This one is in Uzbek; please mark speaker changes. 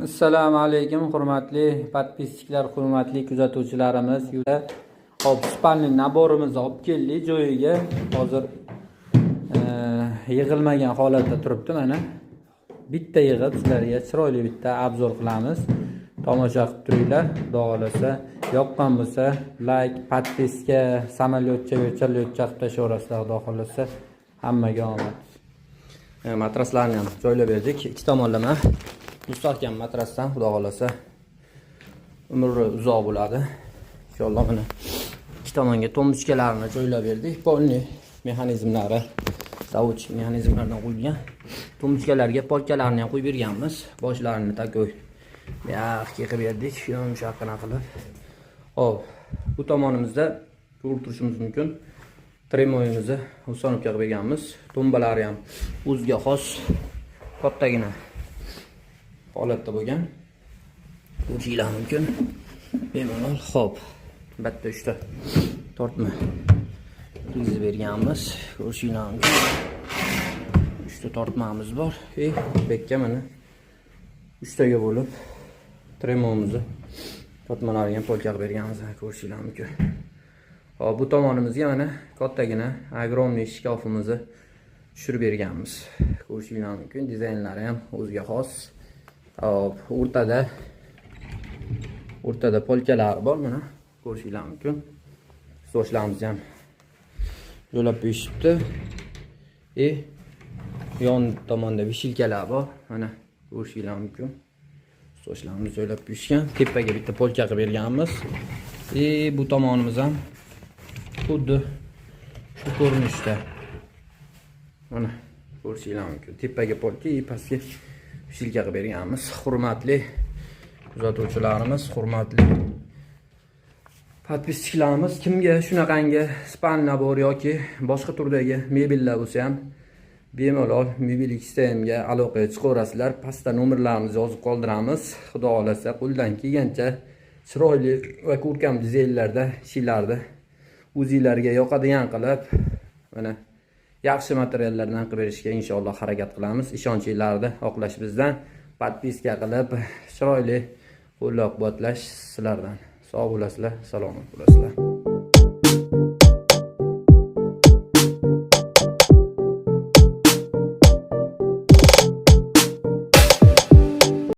Speaker 1: Assalomu alaykum, hurmatli подписчик lar, hurmatli kuzatuvchilarimiz. Hop, спальный набор imizni olib keldik joyiga. Hozir yig'ilmagan holatda turibdi mana. Bitta yig'ib, sizlarga chiroyli bitta обзор qilamiz. Tomosha qilib turinglar. Xudo xohlasa, yoqqan bo'lsa, лайк, подписка, samolyotcha, vertolyotcha qilib tashlayverasizlar, xudo xohlasa. Hammaga omad. Matraslarni ham joylab berdik. Ikki tomonlama mustahkam matrasdan, xudo xohlasa, umri uzoq bo'ladi. Inshaalloh, mana ikki tomonga тумбочка larni joylab berdik. Полный mexanizmlari заводской mexanizmlardan qo'yilgan. Тумбочка larga polkalarni ham qo'yib berganmiz. Boshlarini такой мягкий qilib berdik, yumshoqqina qilib. Hop, bu tomonimizda ko'rib turishimiz mumkin. Трюмо yimizni установка qilib berganmiz. Tumbalari ham o'ziga xos kattagina holatda bo'lgan. Ko'rishinglar mumkin. Bemalol. Xo'p, bitta uchta tortma kirgizib berganmiz. Ko'rishinglar mumkin. Uchta tortmamiz bor. И bu yerga mana uchtaga bo'lib трюмо mizni tortmalariga ham polka qilib berganmiz, ko'rishinglar mumkin. Hop, bu tomonimizga mana kattagina огромный shkafimizni tushirib berganmiz. Ko'rishinglar mumkin, dizaynlari ham o'ziga xos. Hop, o'rtada polkalari bor, mana ko'rishinglar mumkin. Stoshlarimizni ham joylab qo'yishibdi. И yon tomonda вешалка lar bor, mana ko'rishinglar mumkin. Stoshlarimizni joylab qo'yishgan. Tepaga bitta polka qilib berganmiz. И bu tomonimiz ham xuddi shu ko'rinishda. Mana ko'rishinglar mumkin. Tepaga polka и pastga вешалка qilib berganmiz. Hurmatli kuzatuvchilarimiz, hurmatli подписчик larimiz, kimga shunaqangi спальный набор yoki boshqa turdagi mebellar bo'lsa ham, bemalol Mebel XTMga aloqaga chiqaverasizlar. Pastda nomerlarimizni yozib qoldiramiz. Xudo xohlasa, qo'ldan kelgancha chiroyli va ko'rkam dizaynlarda ishlarni o'zinglarga yoqadigan qilib, mana yaxshi materiallardan qilib berishga inshaalloh harakat qilamiz. Ishonchinglarni oqlash bizdan. Подписка qilib, chiroyli qo'llab-quvvatlash sizlardan. Sog' bo'lasizlar, salomat bo'lasizlar.